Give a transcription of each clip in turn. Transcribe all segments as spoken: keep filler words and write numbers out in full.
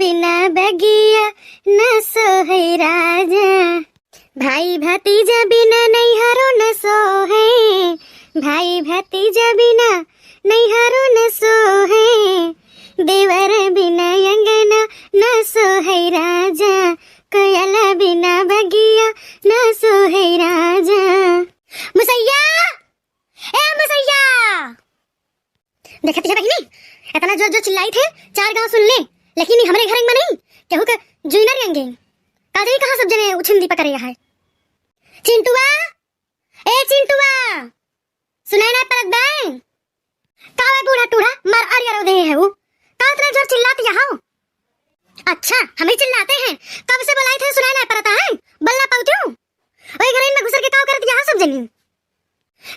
बिना बगिया न सोहे राजा, भाई भतीजा बिना नैहरो न सोहे, भाई भतीजा बिना नैहरो न सोहे, देवर बिना अंगना न सोहे राजा, कोयल बिना बगिया न सोहे राजा। मुसैया, ए मुसैया, देखत है बहिनी, इतना जोर जोर चिल्लाई थे, चार गांव सुन ले, लेकिन ई हमरे घर में नहीं, केहू के जुई ना रेंगे। का जाई कहाँ सब जने उछिंदी पकड़े है। चिंटुआ, ए चिंटुआ, सुनाई ना परत बे? का बे बूढ़ा टूढ़ा, मार अरिया रो दे है वो। का इतना जोर चिल्लात यहाँ? अच्छा, हम ही चिल्लाते हैं, कब से बुलाई थे, सुनाई ना परत है, बोलना पाऊ तू? ओए घर में घुसर के का करत यहाँ सब जनी?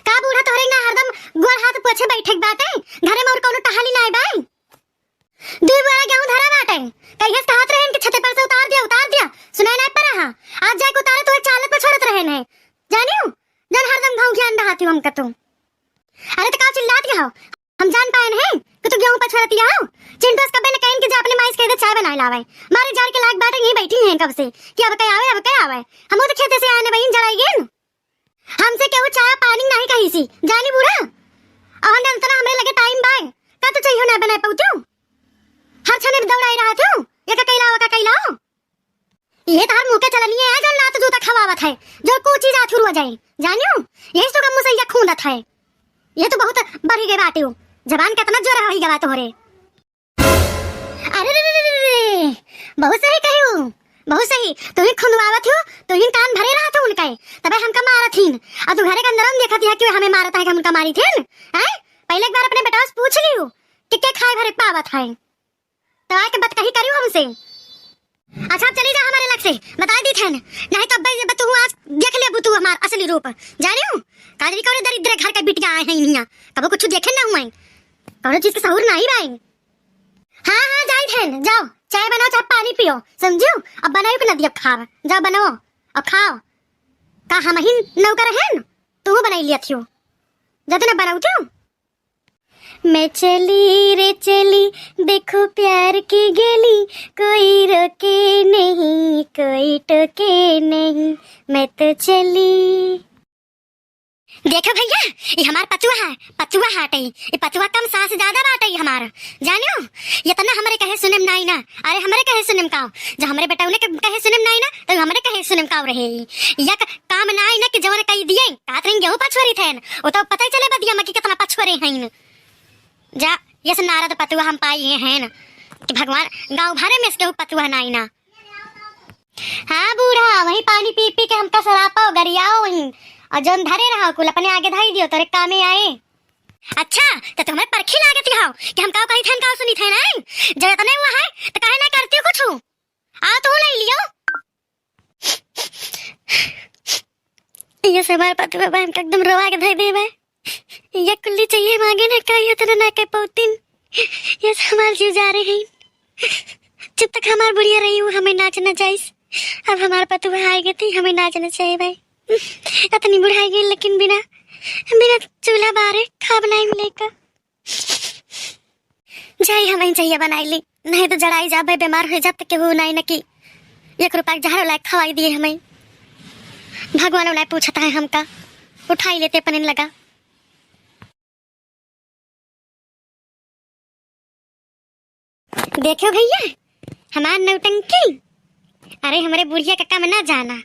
का बूढ़ा तोहरे ना हरदम गोड़ हाथ पोछे बैठे के बाटे? घरे में और कौनो टहाली नाय बाय? दुई बोरा गेहूं धरा बाटे, कहिए से कहत रहेन कि छते पर से उतार दिया, उतार दिया, सुनाई नाय पड़ा हा। आज जाके उतारे तो चालत पर छोड़त रहेन है, जानियो? जन हरदम घाव ज्ञान रहा थी हमका तू। अरे तो का चिल्लात हो? हम जान पाएन है कि तू गेहूं पछोरतिया हो। चिंटू से कबे न कहिन कि जा अपने माई से कह दे चाय बनाए लावे। मारे जाड़ के लाग बाटे यहीं बैठी हैं कब से कि अब कई आवे, अब कई आवे। हमहू तो खेते से आए न बहिन, जड़ाई गेन। हमसे केहू चाय पानी नहीं कही सी, जानी बूढ़ा। और न इतना हमरे लगे टाइम बाय, का तू चाहिए ना बनाए पाऊ तू? हर छने दौड़ाई रहा तू, ये का कैला, वो का कैला। ये तोहर मुंह के चलनी है, जो लात जूता खवावत है, जो कुछ चीज आथुर हो जाए, जानियो? यही तो गम्मू सैया खूंदत है। ये तो बहुत बढ़ गए बाटे हो, जबान कितना जोर है गवा तोहरे। अरे रे रे रे रे, बहुत सही कही हो, बहुत सही। तू ही खुंदवावत हो, तू ही कान भरे रहा था उनका, तबे हमका मारत हीन। और तू घरे के अंदर हम देखत है कि हमें मारत है कि हमका मारी थीन, हैं? पहले एक बार अपने बेटा से पूछ लियो कि के खाए भरे पावत है। तो आके बतकही करियो हमसे। अच्छा, अब चली जा हमारे लग से, बताई दी थेन, नहीं तो अब, अब तू आज देख लेबू तू हमार असली रूप, जानियो? काजरी कौन दरिद्र घर के बिटिया आए हैं इनिया, कबो कुछ देखे ना हुए, कौनो चीज के सहूर नहीं बाई। हाँ, हाँ, जाई थेन, जाओ, चाय बनाओ, चाहे पानी पियो, समझियो? अब बनाओ कि ना दिया खाब, जाओ बनाओ, अब खाओ। का हम ही नौकर हैं? तू बनाई लिया थियो, जब ना बनाऊ थियो। मैं चली रे चली, देखो प्यार की गली, कोई रोके नहीं, कोई टोके नहीं, मैं तो चली। देखो भैया, ये हमार पतुआ है, पतुआ हाटे, ये पतुआ कम सास ज्यादा बाटे हमार, जानियो? ये तना हमरे कहे सुनेम नाई ना, अरे हमरे कहे सुनेम काव, जो हमरे बेटौने के कहे सुनेम नाई ना, तो हमरे कहे सुनेम काव रहे। यक काम नाई ना कि जवन कही दिए, कात रही गेहूं पछोरी थेन, वो तो पता ही चले बदिया में कि कितना पछोरे हैं। जा, यस नारद पतुआ हम पाई हैं कि भगवान गाँव भरे में से केहू पतुआ नाई ना। हाँ बूढ़ा, वही पानी पी पी के हमका सरापो, गरियाओ वहीं, और जौन धरे रहो कुल अपने आगे धई दियो, तोरे कामे आए। अच्छा, तो तुम्हें परखी लागत हो कि हम काव कही थेन काव सुनी थेन, जब इतने हुआ है तो काहे ना करती हो कुछ? आ तू नहीं लियो। ये से हमार पतुआ बा, हमका एकदम रोवा के धई देबे। ये कुल्ली चाहिए मांगे ना, का ये इतना ना कह पौतिन। ये से हमार जीव जा रहे हैं। जब तक हमार बुढ़िया रही, वो हमें नाच नचाइस। अब हमार पतुआ आएगे, तो हमें नाच नचाए भाई। इतनी बुढ़ाई गई, लेकिन बिना, बिना चूल्हा बारे खाब नहीं मिलेगा। जाई, हम ही चाहिए बनाई ली, नहीं तो जड़ाई जाबे, बीमार हो जाब, तो केहू नहीं न कि एक रुपया के जहर लायक खवाई दिए हमें। भगवान नहीं पूछता है हमका, उठाई लेते पनिन लगा। देखो भैया, हमार नौटंकी, अरे हमरे बुढ़िया का काम ना जाना,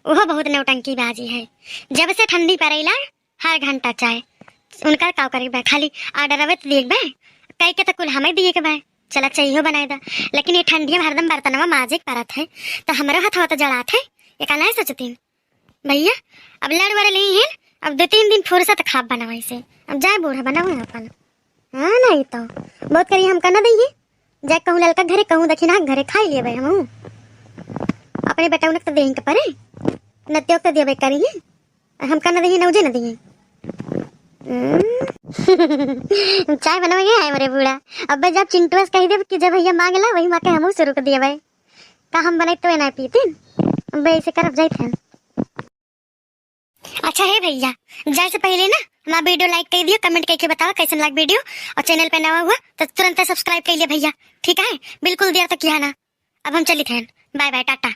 वो बहुत नौटंकी बाजी है। जब से ठंडी पड़ेला, हर घंटा चाय। उनका का करे बा, खाली order आवे त दिए के बा, कई के त कुल हमें दिए के बा, चला चाहिए बनाए दा। लेकिन ये ठंडिया में हरदम बर्तनवा माजे के परत है, त हमरो हथवा त जड़ात है, ये का नहीं सोचती भैया? अब लड़ वड़ ली हैं, अब दो तीन दिन फुर्सत खाब बनावे से, अब जाए बूढ़ा बनावे अपन। हाँ, नहीं तो बहुत करी हमका ना दइए, जाए कहूँ ललका घरे, कहूँ दक्षिणा घरे, खाई लेबे हमहूँ। अपने बेटौने के तो देही के परे, नतियो के तो देबे करिए, हमका ना दइए, नौजे ना दइए। हम्म। चाय बनवाइए है मेरे बूढ़ा। अबे जब चिंटुआ से कही देब कि जब भैया मांग ला, वही माँ के हमहूँ शुरू कर दिए भाई। का हम बनाई तो ना पीती, अबे ऐसे करब जाइत है। अच्छा हे भैया, जाए से पहले ना हमार video like कइ दियो, comment कइके बतावा कैसन लाग video, और channel पे नवा हुआ तो तुरंत subscribe कइ ले भैया, ठीक है? बिल्कुल देर तक किहा ना, अब हम चलित हैं, bye bye, टाटा।